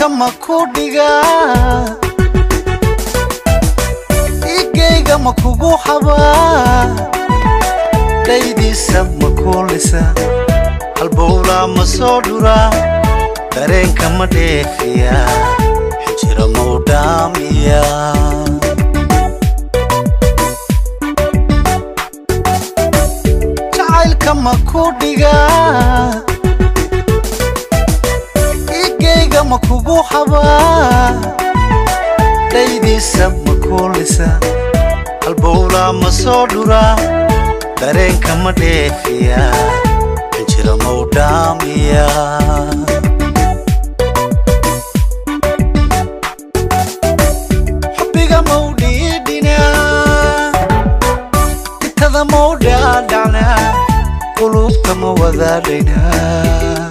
Jacaylka ma ku dhigaa, dhiiggayga ma kugu habaa, dhaydiisa ma kuulisa, halbowlaa ma soo dhuraa, dareenka ma dheefiyaa, xinjira mau dhaamiyaa? Jacaylka ma ku dhigaa, dhiiggayga ma kugu habaa, dhaydiisa ma kuulisa, halbowlaa ma soo dhuraa, dareenka ma dheefiyaa, xinjira mau dhaamiyaa? Xubbiga mau dhiidhinaa, itada mau dhaadhacnaa, qulubta ma wadaadhaynaa?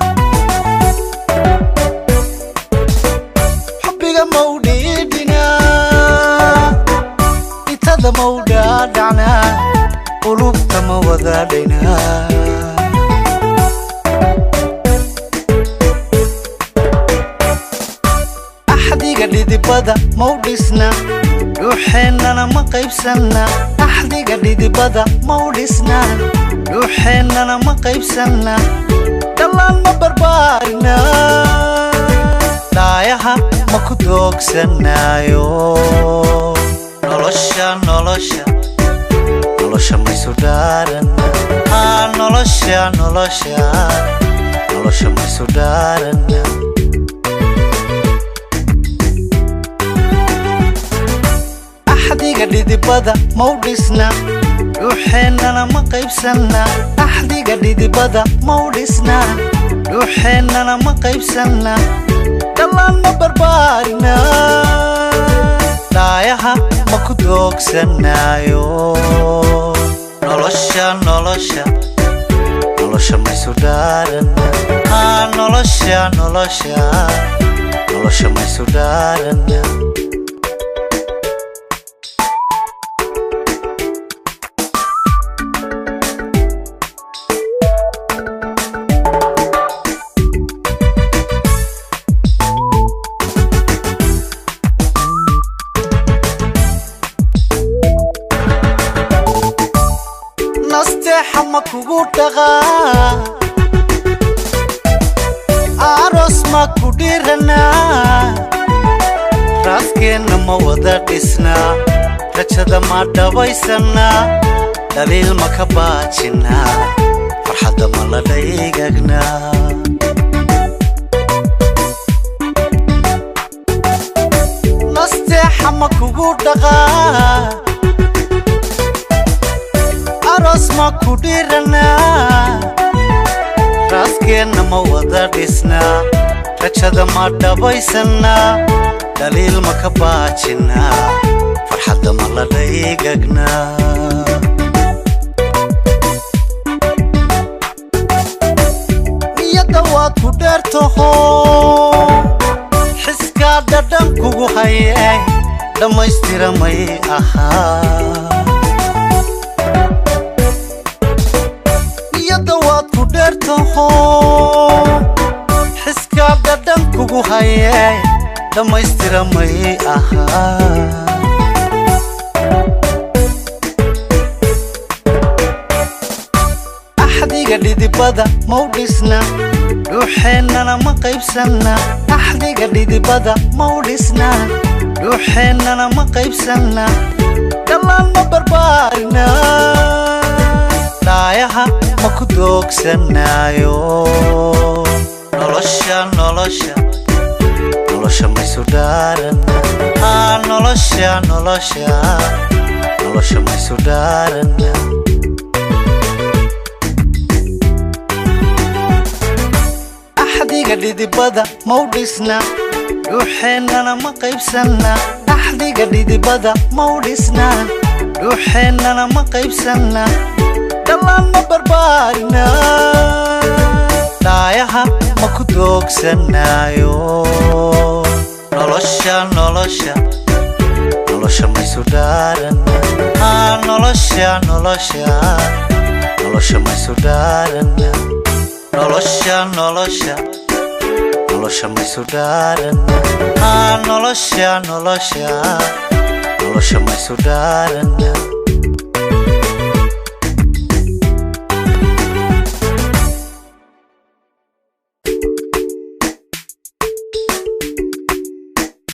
Xubbiga mau dhiidhinaa, itada mau dhaadhacnaa, qulubta ma wadaadhaynaa? Axdiga dhidibada mau dhisna, dhuuxeennana ma qaybsanna? Axdiga dhidibada mau dhisna, dhuuxeennana ma qaybsanna? Dhallaan ma barbaarina, dhaayaha ma ku doogsanaayo? Nolosha, nolosha, nolosha maysu dhaarana? Aa, nolosha, nolosha, nolosha maysu dhaarana? Axdiga dhidibada mau dhisna, dhuuxeennana ma qaybsanna? Axdiga dhidibada mau dhisna, dhuuxeennana ma qaybsanna? Dhallaan ma barbaarina, dhaayaha ma ku doogsanaayo? Nolosha, nolosha, nolosha maysu dhaarana? Aa, nolosha, nolosha, nolosha maysu dhaarana? Nasteexa ma kugu dhaqaa, aroos ma ku dhiranaa, raaskeenna ma wada dhisnaa, rajada ma dhabaysanaa, dhaliil ma ka baajinaa, farxadda ma la dhaygagnaa? Nasteexa ma kugu dhaqaa, aroos ma ku dhiranaa, raaskeenna ma wada dhisnaa, rajada ma dhabaysanaa, dhaliil ma ka baajinaa, farxadda ma la dhaygagnaa? Niyadda waad ku dheertaho, xiskaa dhadhan kugu haye, dhammaystira may ahaa? Niyadda waad ku dheertaho, xiskaa dhadhan kugu haye, dhammaystira may ahaa? Axdiga dhidibada mau dhisna, dhuuxeennana ma qaybsanna? Axdiga dhidibada mau dhisna, dhuuxeennana ma qaybsanna? Dhallaan ma barbaarina, dhaayaha ma ku doogsanaayo? Nolosha, nolosha, nolosha maysu dhaarana? Aa, nolosha, nolosha, nolosha maysu dhaarana? Axdiga dhidibada mau dhisna, dhuuxeennana ma qaybsanna? Axdiga dhidibada mau dhisna, dhuuxeennana ma qaybsanna? Dhallaan ma barbaarina, dhaayaha ma ku doogsanaayo? Nolosha, nolosha, nolosha maysu dhaarana? Aa, nolosha, nolosha, nolosha maysu dhaarana? Nolosha, nolosha, Nolosha maysu dhaaran. Nolosha, nolosha, nolosha maysu dhaaran.